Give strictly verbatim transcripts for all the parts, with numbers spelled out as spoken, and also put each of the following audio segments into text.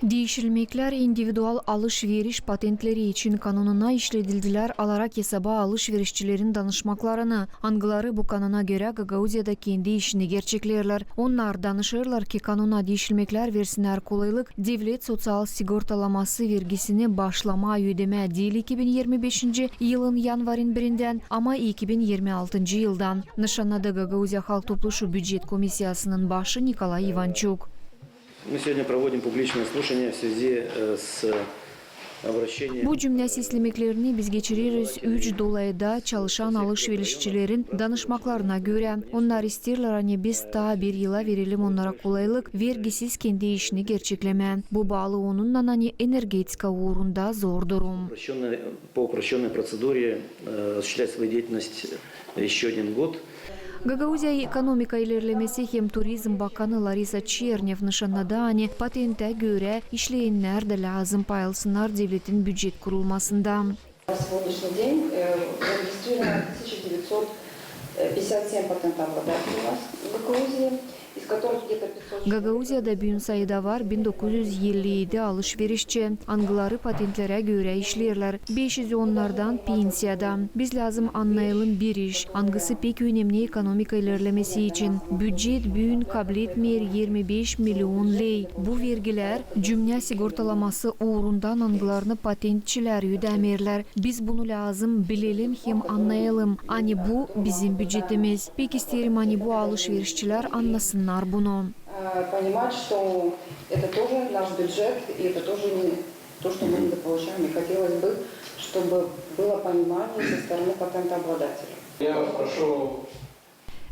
Diişilmeklär individual alış-veriş patentleri için kanununa işledildilär, alarak esaba alış-verişçilerin danışmaklarını, angıları bu kanuna görä Gagauziyada kendi işini gerçekleerlär. Onnar danışêrlar, ki kanuna diişilmeklär versinnär kolaylık devlet soţial sigortalaması vergisini başlamaa ödemää diil iki bin irmi beşinci yılın yanvarın birindän, ama iki bin irmi altıncı yıldan. Nışannadı Gagauziya Halk Topluşu Bücet komissiyasının başı Nikolay İvançuk. Мы сегодня проводим публичное слушание в связи, э, с обращением. Bu cümnä seslemeklerini biz geçireriz üç dolayda çalışan alış-verişçilerin danışmaklarına görä. Onnar isteerlär, ani biz taa bir yıla verelim onnara kolaylık vergisiz kendi işini gerçeklemää. Bu baalı onunnan, ani energetika uurunda zor durum. Упрощённой, по упрощённой процедуре, э, осуществлять свою деятельность ещё один год. Gagauziya ekonomika ilerlemesi hem turizm bakanı Larisa Çernev nışannadı, ani patentä görä işleyennär dä lääzım paylaşsınnar devletin bücet kurulmasında. На сегодняшний день, э, зарегистрировано тысяча девятьсот пятьдесят семь патентообладателей у нас в Гагаузии, из которых где-то пятьсот человек. Gagauziyada büün sayıda var bin dokuz üz elli edi alış-verişçi, angıları patentlerä görä işleerlär. Beş üz onnardan pensiyada. Biz lääzım annayalım bir iş, angısı pek önemni ekonomika ilerlemesi için. Bücet büün kabletmeer irmi beş milion ley. Bu vergilär cümnä sigortalaması uurundan, angılarını patentçilär ödämeerlär. Biz bunu lääzım bilelim hem annayalım, ani bu bizim bücetimiz. Pek isteerim, ani bu alış-verişçilär annasınnar bunu. Э, понимать, что это тоже наш бюджет, и это тоже не то, что мы недополучаем. И хотелось бы, чтобы было понимание со стороны патентообладателя. Я вас прошу.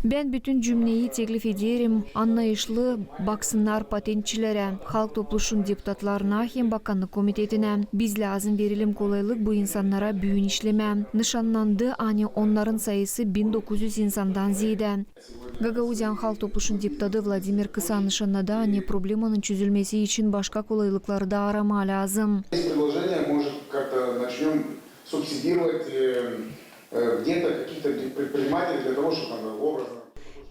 Bän bütün cümneyi teklif ederim, annayışlı baksınnar patentçilerä. Halk Topluşun deputatlarına hem Bakannık komitetinä. Biz lääzım verelim kolaylık bu insannara büün işlemää. Nışannandı, ani onnarın sayısı bin dokuz üz insandan zeedä. Gagauziyanın Halk Topluşun deputatı Vladimir Kısa nışannadı, ani problemanın çözülmesi için başka kolaylıkları da aramaa lääzım. Есть предложение, может, как-то начнём субсидировать, э, э, где-то каких-то предпринимателей для того, чтобы там образно.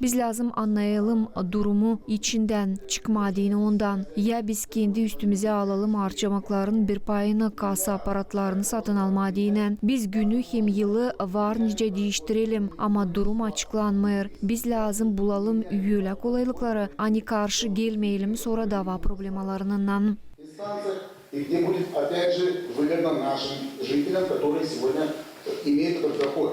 Biz lääzım annayalım durumu içindän çıkmaa deyni ondan. Ya biz kendi üstümüzä alalım arçamakların bir payını kasa aparatlarını satın almaa deyni. Biz günü hem yılı var nicä diiştirelim, ama durum açıklanmêêr. Biz lääzım bulalım ölä kolaylıkları, ani karşı gelmeyelim sora dava problemalarınnan. Инстанциях, и где будет, опять же, выгодно нашим жителям, которые сегодня имеют этот доход.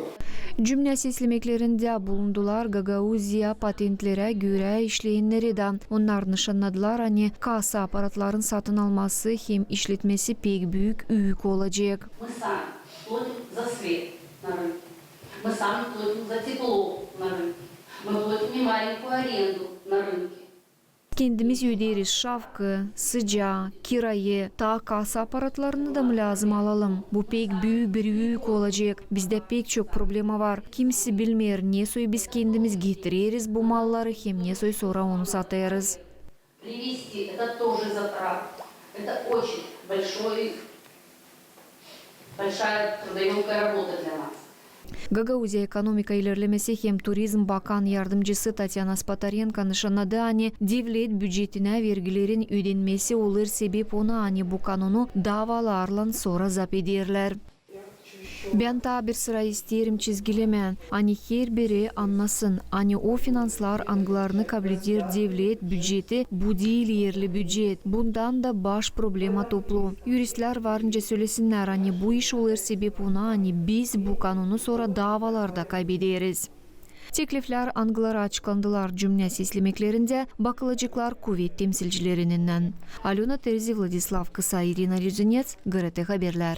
Cümnä seslemeklerindä bulundular Gagauziya patentlerä görä işleyenneri dä. Onnar nışannadılar, ani kasa aparatların satın alması hem işletmesi pek büük üük olacek. Мы сами платим за свет на рынке. Мы сами платим за тепло на рынке. Мы платим немаленькую аренду на рынке. Kendimiz ödeeriz şafkı, sıcaa, kirayı, taa kasa aparatlarını da mı lääzım alalım? Bu pek büük bir üük olacek. Bizdä pek çok problema var. Kimsi bilmeer, nesoy biz kendimiz getireriz bu malları hem nesoy sora onu satêrız. Привезти — это тоже затраты. Это очень большой, большая трудоёмкая работа для нас. Gagauziya ekonomika ilerlemesi hem turizm bakan yardımcısı Tatyana Spotarenko nışannadı, ani devlet bücetinä vergilerin ödenmesi olêr sebep ona, ani bu kanunu davalarlan sora zap ederlär. Bän taa bir sıra isteerim çizgilemää, ani herbiri annasın, ani o finanslar, angılarını kableder devlet büceti, bu diil erli bücet. Bundan da baş problema toplu. Yuristlär var nicä sölesinnär, ani bu iş olêr sebep ona, ani biz bu kanunu sora davalarda kaybederiz. Tekliflär, angıları açıklandılar cümnä seslemeklerindä, bakılaceklar kuvet temsilcilerininnän. Alöna Terzi, Vladislav Kısa, İrina Lizunets, GRT Haberlär.